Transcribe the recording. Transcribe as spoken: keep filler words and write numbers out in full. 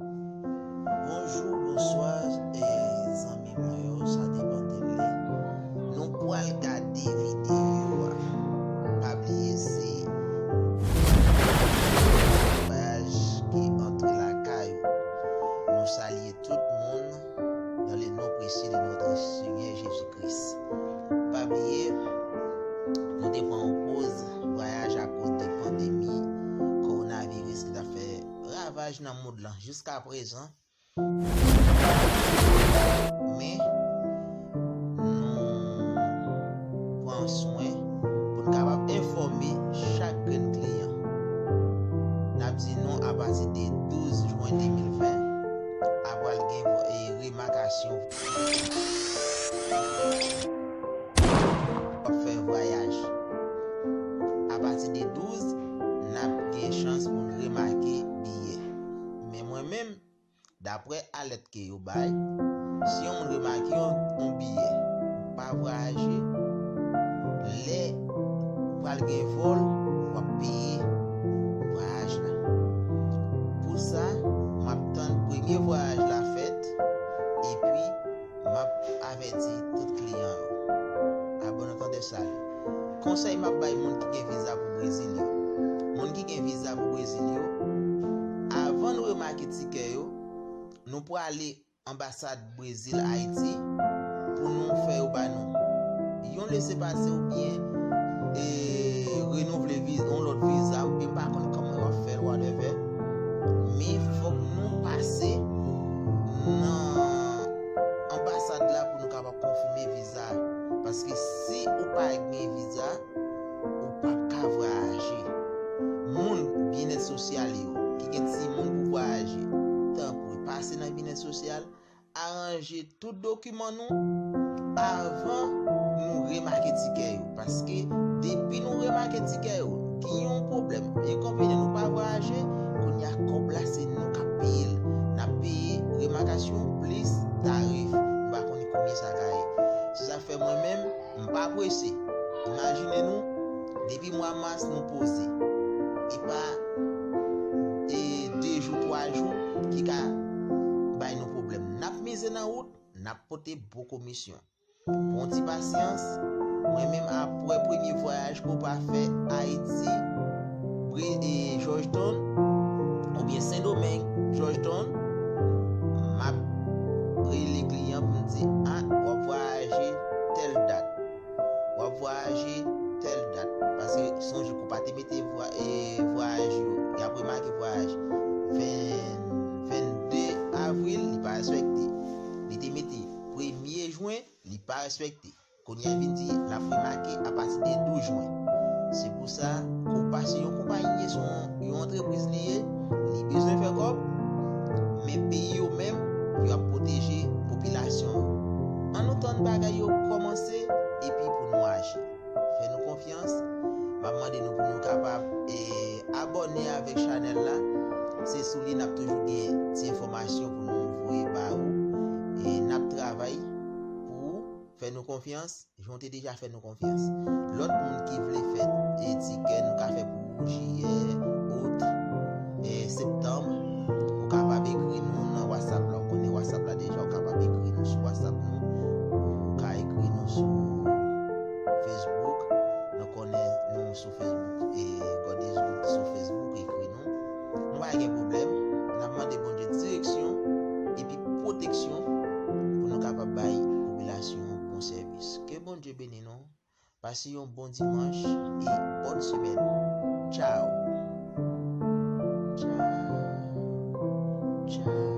Bonjou, bonswa, e zanmi mwen yo, sa depann de lè nou pral gade videyo a. Pa bliye se vwayaj ki antre lakay ou. Nou salye tout moun dans le nom précieux de notre Seigneur Jésus-Christ. Pa bliye, nou te pran yon poz vwayaj akoz de pandemi kowonaviris ki t ap fè ravaj nan mond lan jiska prezan. Men, nou pran swen pou n kapab enfòme chak grenn kliyan. N ap di nou, apati de douz jen de mil ven, apral gen, e, remakasyon. W ap fè vwayaj. Apati de douz, n ap gen chans pou n remake biyè. Men mwen menm, daprè alèt ke yo bay, si yon moun remake yon, yon biyè, pa vwayaje, lè pral gen vòl, w ap peye vwayaj la. Pou sa, m ap tann premye vwayaj la fèt, epi m ap avèti tout kliyan yo. A bon antandè, sali. Konsèy m ap bay moun ki gen viza pou Brezil yo. Moun ki gen viza pou Brezil yo, avan nou remake tikè yo, nou prale anbasad Brezil Ayiti pou nou fè yo ba nou yon lesepase oubyen, e, renouvle viz-, yon lòt viza, oubyen m pa konn kòman yo ap fè l, whatever. Men fòk nou pase nan anbasad la pou nou kapab konfime viza. Paske si ou pa gen viza, ou p ap ka vwayaje. Moun byennèt sosyal yo ki gen timoun pou vwayaje, tanpri, pase nan byennèt sosyal, aranje tout dokiman nou avan nou remake tikè yo. Paske depi nou remake tikè yo, gen yon pwoblèm, enkonvenyan, nou pa vwayaje, kounye a kòb la se nou k ap peye l. N ap peye remakasyon plis tarif. Nou pa konnen konbyen sa ka ye. Se sa k fè mwen menm, m pa prese. Imajine nou, depi mwa mas nou poze. E pa, e, de jou, twa jou ki ka bay nou pwoblèm. N ap mize nan wout, n ap pote bon komisyon. Pran yon ti pasyans. Mwen menm, apre premye vwayaj ke w pa fè Ayiti, Bre-, e, Georgetown, oubyen Sendomeng, Georgetown, m ap rele kliyan pou m di, a, w ap vwayaje tèl dat. W ap vwayaje tèl dat. Paske sonje ke w pa te mete vwa-, e, vwayaj yo, y ap remake vwayaj ven, vennde avril, li pa respekte. Li te mete premye jen, li pa respekte. Kounye a vin di l ap remake apati de douz jen. Se pou sa, ke w pa se yon konpayi, se yon, yon antrepriz li ye, li bezwen fè kòb, men peyi yo menm, yo ap pwoteje popilasyon yo. Ann nou tann bagay yo kòmanse, epi pou nou aji. Fè nou konfyans. M ap mande nou pou nou kapab, e, abòne avèk chanèl la. Se sou li n ap toujou gen ti enfòmasyon pou nou voye ba ou. E n ap travay pou ou. Fè nou konfyans, jan w te deja fè nou konfyans. Lòt moun ki vle fè, e, tikè, nou ka fè pou ou, jiyè, out, e, septanm, ou kapab ekri nou nan WhatsApp la. Ou konnen WhatsApp la deja, ou kapab ekri nou sou WhatsApp nou. Ou ka ekri nou sou Facebook. Nou konnen nou sou Facebook, e, God is Good sou Facebook, ekri nou. Nou pa gen pwoblèm. N ap mande Bondye direksyon epi pwoteksyon pou nou kapab bay popilasyon an bon sèvis. Ke Bondye beni nou. Pase yon bon dimanch e bòn semèn. Tchaw. Tchaw. Tchaw.